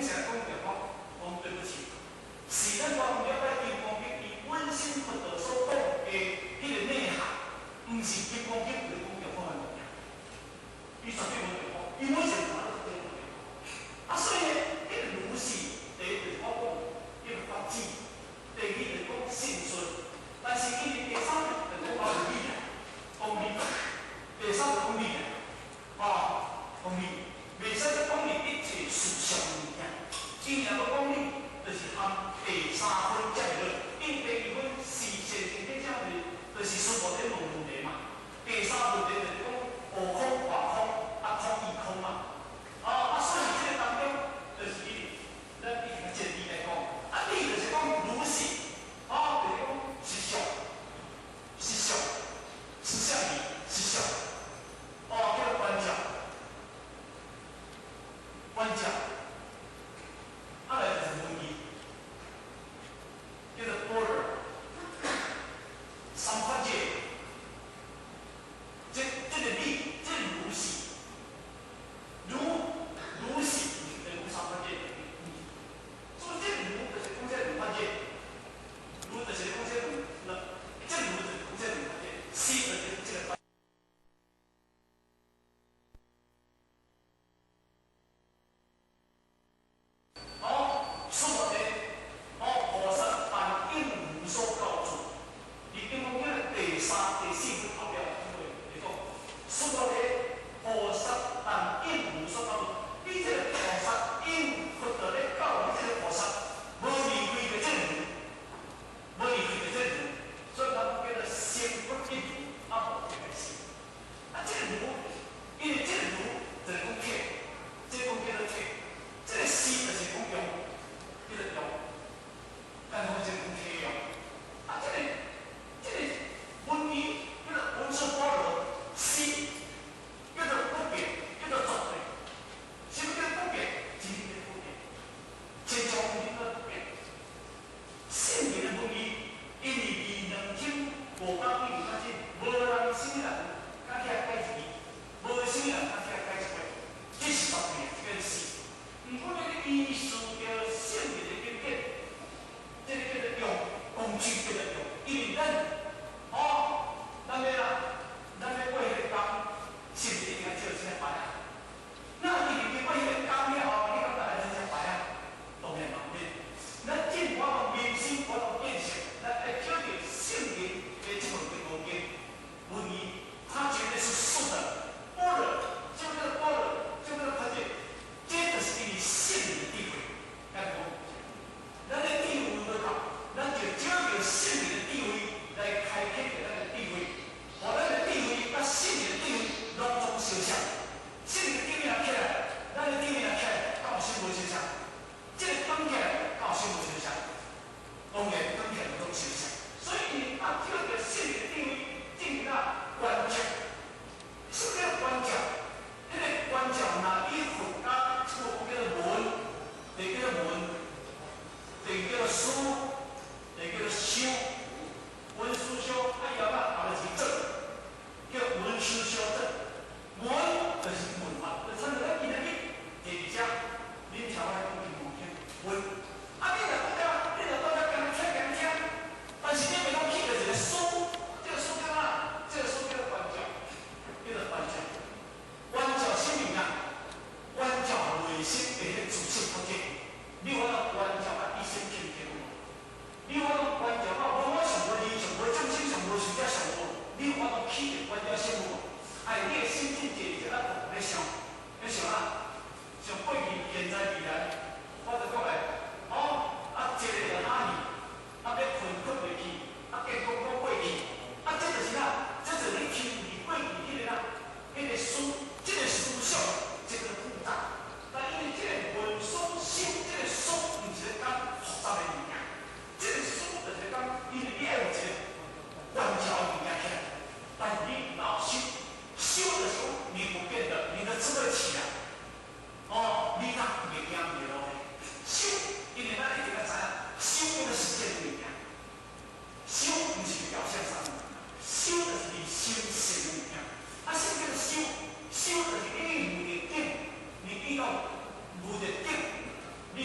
成講著講，講對不起，是咱我毋了解金剛經伊本身佛陀所講的彼個內涵，毋是金剛經有講著講的物件，伊絕對無著講，伊每一個都絕對無著講。啊，所以呢，彼個如是，第一就是我講叫做發展，第二就是講信順，但是伊第三就是講講理啊，講理，第三就講理啊，哦，講理，袂使說講你一切事相的物件，伊若要講理，就是含第三分接落，因為第二分是善淨的這樣就是師父咧問問題嘛。第三問題就是講悟空法空，啊空亦空嘛。啊啊，所以這個當中就是伊，咱以這理來講，啊理就是講如是，哦，就是講實相，實相，實相理，實相，哦，叫做觀照，觀照，啊來就是文義，叫做般若，三法界，這個理，這個如是，如如是，就是講三法界，所以這個如就是講這兩法界，如就是講這兩，這如就是講這兩法界，是就是這個。哦，師父的，哦，菩薩但應無所教住，你金剛經的第三、第四分後壁會來講，師父的菩薩但應無所教住，你這個菩薩應佛陀咧教你這個菩薩，無離開著這個如，無離開著這個如，所以咱叫做成佛一如，啊無別個事。啊，這個如，因為這個如就是講體，這個講叫做體。這個是就是講用，叫做用，但講這個講體用。啊，這個文義叫做文殊般若，是叫做不變，叫做絕對。什麼叫不變？真理的不變，千種文義都不變。聖人的文義，因為二2528隻，無人啥物人敢起來改一字，無啥物人敢起來改一畫，這是絕對的，這個是。毋過呢，伊事著聖人的經典，這個叫做用工具，叫做用，因為咱哦，咱欲啦，咱欲過彼個工，是毋是一定愛照這個牌啊？那伊入去過彼個工了後，你感覺愛真正牌啊？當然嘛毋免。咱進我講民心，我講見識，咱愛照著聖人的這本金剛經文義，它絕對是實的。般若，這個叫做般若，這個叫做法界。這就是因為聖人的智慧，咱講，咱的智慧無夠，咱就借著聖人的智慧來開啟著咱的智慧，予咱的智慧佮聖人的智慧攏總相像。聖人的智慧若起來，咱的智慧若起來，敢有心無相像？這個講起來，敢有心無相像？當然講起來攏相像。所以，伊啊，借著聖人的智慧進行啊觀照。什麼叫觀照？彼個觀照若以佛家這個叫做聞，第二叫做聞，第二叫做思，第二叫做想。聞思修，啊，後仔後來是證，叫聞思修證。聞就是聞法，就親像咱今仔日坐佇遮，恁聽我來講金剛經，聞。啊，你若閣遮，你若閣遮共聽共聽，但是你袂當起著一個思，這個思叫啥？這個思叫做觀照，叫做觀照。觀照什麼啊？觀照內心的彼個自性佛體，你有法度觀照啊，一心清淨無？你有法度觀照啊，無我上無你，上無眾生，上無壽者，上無，你有法度起著觀照心無？哎，你的心境坐佇遮咧想，咧想啊，想過去、現在、未來，我就講來，哦，啊，坐咧就哈去，啊，欲睏睏袂去，啊，結果閣過去，啊，這就是啥？這就是你抽離過去彼個啦，彼個思，這個思想，這個複雜。但因為這個文思修，這個思毋是咧講複雜的物件，這個思就是講，因為你愛有一個觀照的物件起來，但是你若修，修的時候你不變的，你的智慧起來，哦，你若袂驚袂落的。修，因為咱一定愛知影，修叫做實踐的物件，修毋是表象上的，修就是你心性的物件。啊，什麼叫做修？修就是你遇著境，你遇到遇著境，你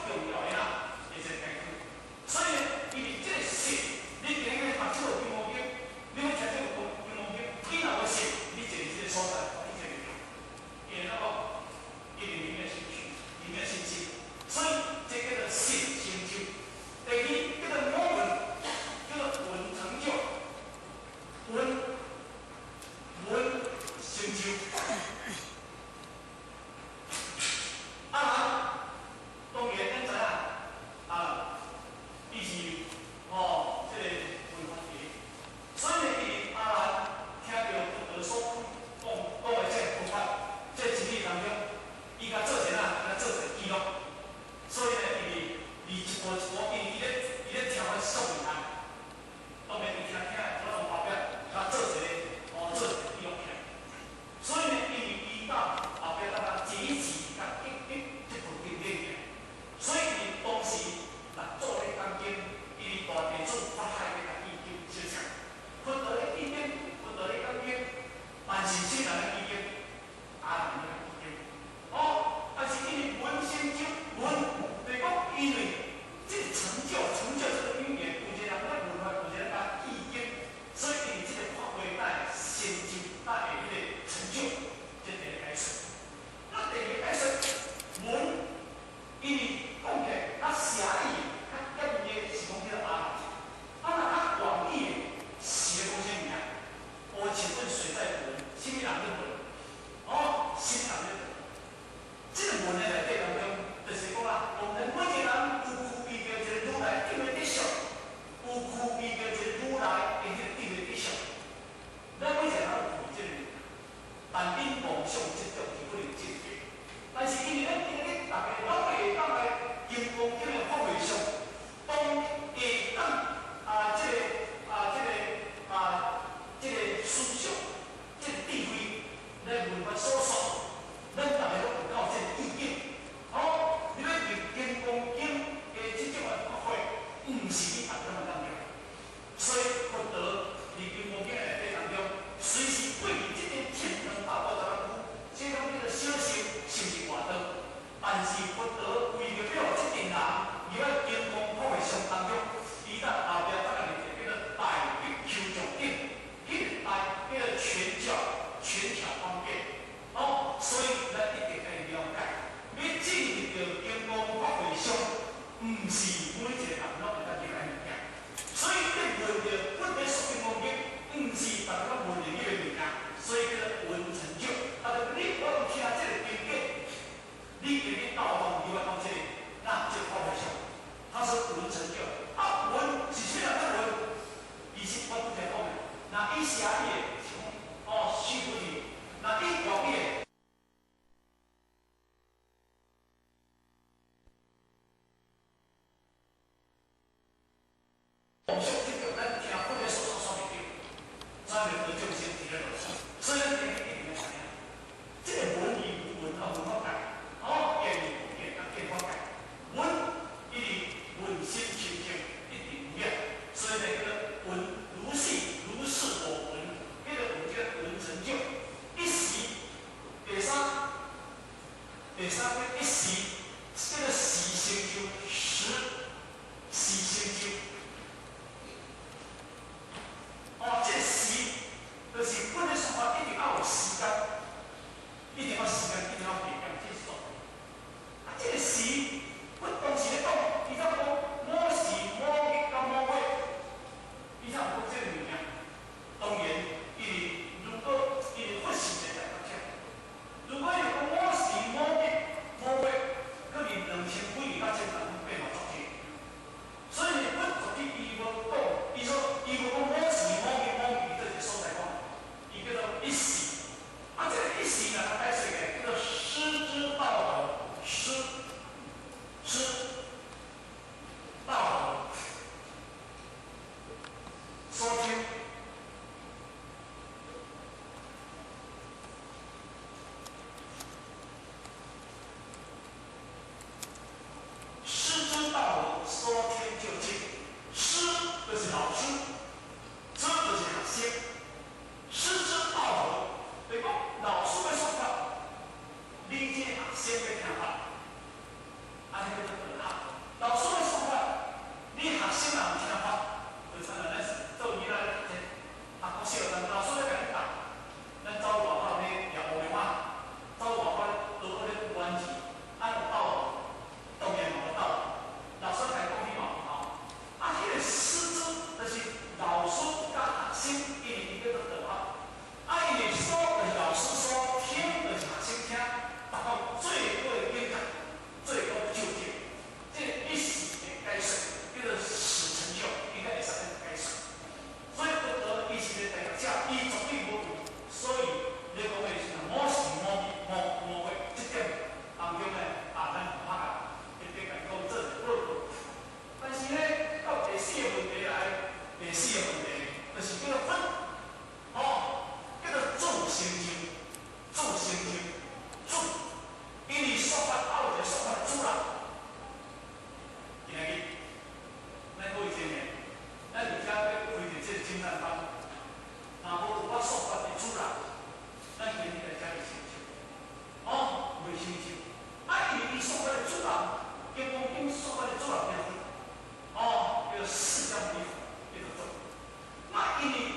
重要的啦，一個根據。所以呢，因為這個信，你今日讀這個金剛經，你欲聽這個金剛經，你若無信，你坐佇這個所在，你聽袂著。因為怎講？因為你沒有興趣，你沒有信心，所以這叫做信成就。第二叫做聞，叫做聞成就，聞聞成就。阿蘭當然咱知影，啊，伊是哦，這個聞法者，所以呢，伊阿蘭聽著佛陀所講講的這個佛法，這個真理當中，伊共做一個啊，共做一個記錄。所以呢，伊伊一步一步，因為伊咧聽法足厲害，當然伊聽聽，我從後壁共做一個哦，做一個記錄起來。所以呢，因為伊到後壁，當甲一字共記記這部經典起來。所以伊當時六祖咧講經，伊大弟子法海咧共記經，是不是？佛陀咧記經，佛陀咧講經，但是啥人咧記經？阿難咧記經。哦，但是因為聞成就，聞就是講因為這個成就，成就這個語言，有一個人咧聞法，有一個人共記經，所以因為這個法會帶成就，帶會彼個成就，這第一個解釋。那第二個解釋，聞，因為講起來較狹義的、較狹義的是講叫做阿難，啊若較廣義的是咧講啥物件？我請問誰在聞？啥物人咧聞？哦，啥物人咧聞？這個聞的內底當中，就是講啊，講咱每一個人有具備著一個如來頂的德相，有具備著一個如來的彼個頂的德相。咱每一個人有具備這個物件，但恁妄想執著就不能證得。但是因為咱今日逐家攏會當來金剛經的法會上，當會當啊，這個啊，這個啊，這個思想，這個智慧來聞法所說，咱逐家攏有夠這個意境。哦，你欲入金剛經的這種的法會，毋是你逐家攏會當入。所以佛陀佇金剛經內底當中，隨時對佇這個1250區，這種叫做小乘，是毋是外道？但是佛陀為著欲予這陣人入來金剛法會上當中，伊在後壁再共立一個叫做大比丘眾頂，彼個大叫做權巧，權巧方便。哦，所以咱一定愛了解，欲進入著金剛法會上，毋是每一個人攏會當入來物件。所以你聞著佛咧說金剛經，毋是逐家攏聞著彼個物件，所以叫做聞成就。啊，就你我有聽這個經典，你今日到往入來到這個，那這個法會上，他是聞成就。啊，聞是啥人咧聞？其實我拄才講的，若以狹義的是講哦，須菩提；若以廣義的。妄想執著，咱聽佛咧說說說袂著，怎會得眾生佇咧落去？所以咱一定一定愛知影，這個聞義有聞啊，聞法界，哦，見義有見啊，見法界。聞伊是聞心清淨，一定有影，所以呢叫做聞如是如是我聞，彼個聞叫聞成就。一時，第三，第三個一時，這個時成就，時時成就。哦，這個時就是佛咧說法，一定愛有時間，一定愛時間，一定愛地點，這是重要。啊，這個時，佛當時咧講，伊才講某時某日佮某月，伊才有講這個物件。當然，因為如果因為佛時代在國家，如果伊講某時某日某月，可能2000幾年到現在攏變嘛足濟。所以佛絕對伊所謂的主人，金剛經所謂的主人叫做哦，叫做釋迦牟尼佛，叫做做。那因為